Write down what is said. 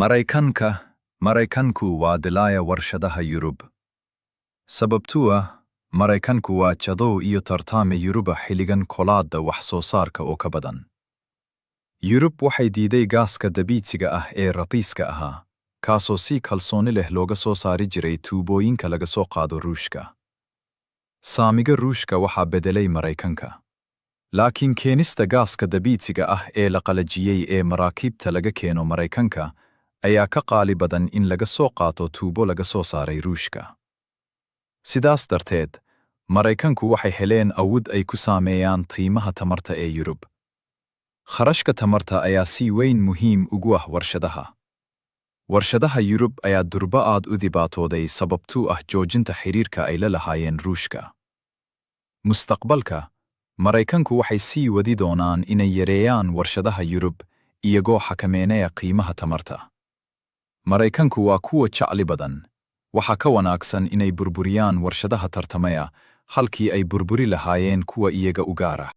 Maraykanka. Maraykanku waa dilaaya warshadaha Yurub. Sababtuu ah, Maraykanku waa cadow iyo tartame Yuruba xilligan colaadda wax soo saarka oo ka badan. Yurub waxay diiday gaaska dabiiciga ah ee raqiiska ahaa, kaasoo si kalsooni leh looga soo saari jiray tuubooyinka laga soo qaado Ruushka. Saamiga Ruushka waxaa bedelay Maraykanka. Laakiin keenista gaaska dabiiciga ah ee la qalajiyey ee maraakiibta laga keeno Maraykanka ayaa ka qaali badan in laga soo qaato tuubo laga soo saaray Ruushka. Sidaas darteed, Maraykanku waxay heleen awood ay ku saameeyaan qiimaha tamarta ee Yurub. Kharashka tamarta ayaa si weyn muhiim ugu ah warshadaha. Warshadaha Yurub ayaa durba aad u dhibaatooday sababtuu ah joojinta xiriirka ay la lahaayeen Ruushka. Mustaqbalka, Maraykanku waxay sii wadi doonaan inay yareeyaan warshadaha Yurub iyagoo xakameynaya qiimaha tamarta. Maraykanku waa kuwa jacli badan. Waxaa ka wanaagsan inay burburiyaan warshadaha tartamaya halkii ay burburi lahaayeen kuwa iyaga u gaara.